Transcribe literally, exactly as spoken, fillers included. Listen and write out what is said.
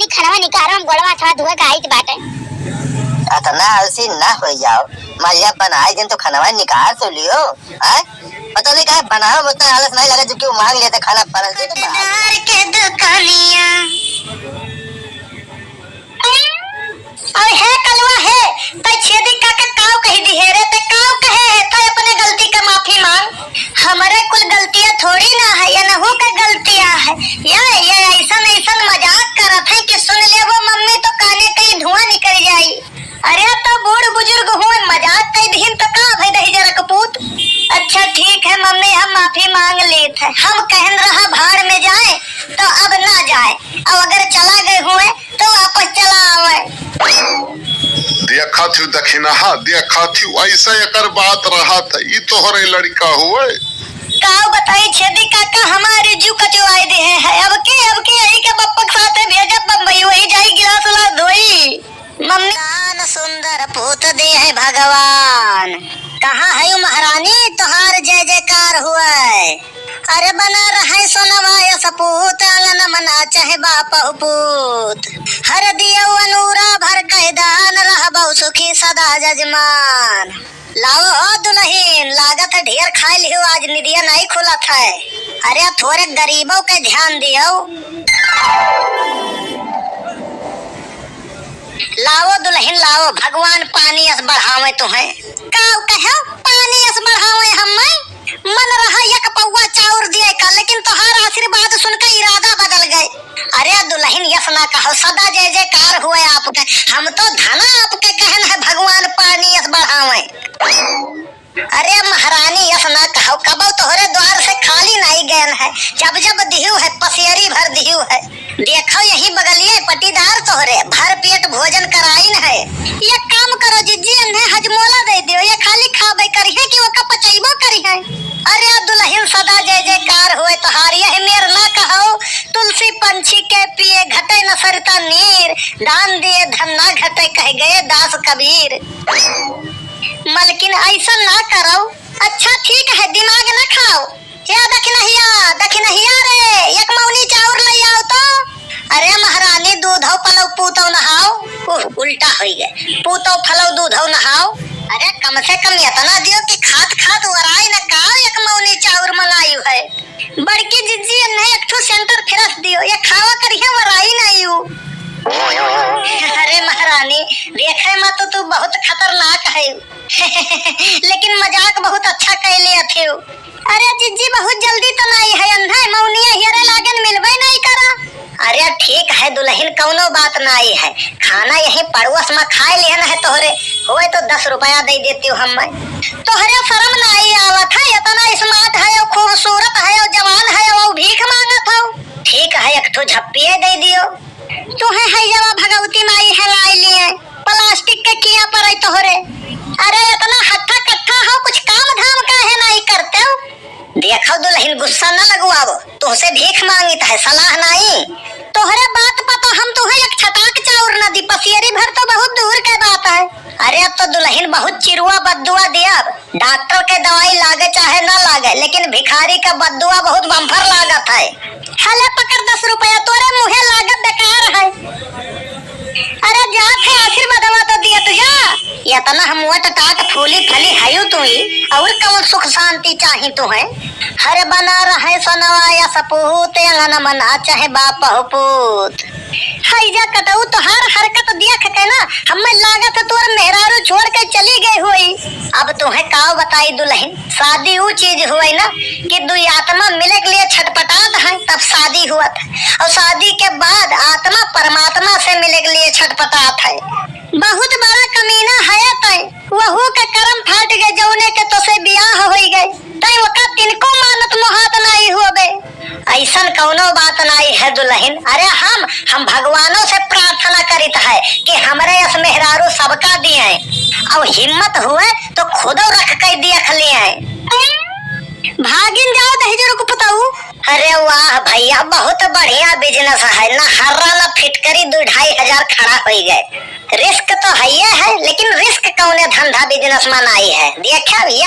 खनवा निकारो, हम गोड़वा हाथ धोए के आइत बाटे। अतना आलसी ना हो जाओ, मालिया बनाए दिन तो खनवा निकार तो लियो, हैं? पता नहीं काहे बनावे में उतना आलस नहीं लगा, जबकि वो मांग लेते खाना परस दे तो बना। पटीदार के दुकानिया। और हे कलवा हे, तै छेदी काका काव कहि दिहे रे, तै काव कहे है, तै अपने गलती का माफी मांग। हमरे कुल गलतियाँ थोड़ी ना है, ये नहू का गलतियाँ है। ये, ये ऐसन, ऐसन मजाक करत है कि सुन लेबो मम्मी तो काने कई धुआं निकल जाई। अरे तो बूढ़ बुजुर्ग हुए, मजाक कइ दिहिन तो का भई दहिजरा कपूत। अच्छा ठीक है मम्मी, हम माफी मांग लेत है। हम कहन रहा भाड़ में जाए तो अब ना जाए, और अगर चला गए हुए तो वापस चला आवे। देखा थी दखिनहा, देखा थी ऐसा एकर बात रहा था, ई तोहरे लड़का हुए। काव बताई छेदी काका, हमारे जू कचवाई दिहे है। अब के, अब के यही के बप्पा के साथे भेजब बम्बई, वही जाई गिलास उलास धोई। मम्मी। दान सुंदर पूत दिहे भगवान। कहाँ है यू महारानी, तोहार जय जयकार हुए। अरे बना रहे सोनवा यस पूत, अंगन मना चाहे बापहु पूत। हर दियो अनूरा भर कह दान, रहबहु सुखी सदा जजमान। लाओ हो दुलहिन, लागत है ढेर खाइ लिहो, आज निदिया नहीं खुलत है। अरे थोरे गरीबों के ध्यान दियो। लाओ दुलहिन लाओ, भगवान पानी अस बढ़ावे तुहे। काव कहो पानी अस बढ़ावे हम्मे? मन रहा एक पौवा चाउर दिए का, लेकिन तोहार आशीर्वाद सुनके इरादा बदल गए। अरे दुलहिन यस ना कहो, सदा जय जयकार हुए आपके। हम तो धना आपके कहन है भगवान पानी यस बढ़ावे। अरे महारानी यस ना कहो, कबो तोहरे द्वार से खाली नाई गयन है। जब जब दिहु है पसियरी भर दिहु है। देखो यही बगलिए पटीदार तोहरे भर पेट भोजन कराइन है। एक काम करो जिज्जी, इन्हें हजमोला दे दियो, ये खाली खाबे करिहे कि ओका पचइबो करिहे। अरे दुलहिन सदा जय जयकार होए तोहार, यह मेर ना कहो, तुलसी पंछी के पिए घटे न सरिता नीर, दान दिए धन ना घटे कह गए दास कबीर। मलकिन ऐसा ना करो। अच्छा ठीक है, दिमाग ना खाओ। या दखिनहिया, दखिनहिया रे, एक मौनी चाउर लइ आओ तो। अरे महारानी, दूधौ पलौ पूतौ नहाओ। उह, उल्टा होइ गए। पूतौ फलौ दूधौ नहाओ। अरे कम से कम इतना दियो कि खात खात वराई न काव, एक मौनी चाउर मंगायु है। बड़की जिज्जी, इन्हें एक ठो सेंटर फ्रेश दियो, ये खावा करिहे वराई नहीं यू। अरे महारानी, देखे मा तो तू बहुत खतरनाक है। लेकिन मजाक बहुत अच्छा कइ लेत हो। अरे जिज्जी, बहुत जल्दी तो नाई है, अन्हे मौनिया हियरे लागन मिलबे नाई करा। अरे ठीक है दुलहिन, कौनो बात नाई है, खाना यही पड़ोस मा खाए लेन है तोहरे, होए तो दस रुपया दे देती हूँ हम मैं। तोहरे शर्म नाई आवत है, इतना smart है और खूबसूरत है और जवान है और भीख मांगत हो। ठीक है, एक ठो झप्पिए दे दियो। तुहे है जवा भगवती माई है लाई लिए, प्लास्टिक के किया पर है तोहरे। अरे इतना हट्ठा कट्ठा हो, कुछ काम धाम काहे नाई करते हो? देखो दुलहिन, गुस्सा न लगवाओ, तोहसे भीख मांगित है, सलाह नाई। तोहरे बात पा तो हम तुहे एक छटाक चाउर न दी, पसियरी भर तो बहुत दूर के बात है। अरे अब तो दुलहिन बहुत चिरुआ बद्दुआ दिया, अब डॉक्टर के दवाई लागे चाहे न लागे, लेकिन भिखारी का बद्दुआ बहुत बम्फर लागत है। हले पकड़ दस रुपया, तोरे मुहे लागत बेकार है। अरे जात है, आशीर्वादवा तो दिया तू जा। इतना हम वट टाट फूली फली हयू तू ही, और कौन सुख शांति चाही तू है? हरे बना रहे सनवा या सपूत, अंगन मना चाहे बाप हो पूत। हई जा कटऊ, तोहार हरकत देख के ना, हमें लागत है तोर मेहरारू छोड़ के चली गई होई। अब तोहे काव बताई दुलहिन, शादी ऊ चीज होए ना कि दुई आत्मा मिले के लिए छटपटात है, तब शादी हुआ था। और शादी के बाद आत्मा परमात्मा से मिले के लिए छटपटात है। बहुत बड़ा कमीना है तय, वहू के करम फाट गए, जौने के तोसे बियाह होई गए, तय ओका तिनको मानत मोहात नाई होबे। ऐसन कौनो बात नाई है दुलहिन। अरे हम, हम भगवानों से प्रार्थना करित है कि हमरे अस मेहरारू सबका दिए, और हिम्मत हुए तो खुदो रख के देख लिए। भागिन जाओ दहिजर को पुताऊ। अरे वाह भैया, बहुत बढ़िया business है, ना हर्रा ना फिटकरी, दो ढाई हजार खड़ा होई गए। Risk तो है ही है, लेकिन risk कौने धंधा business में नाई है। देखा भैया,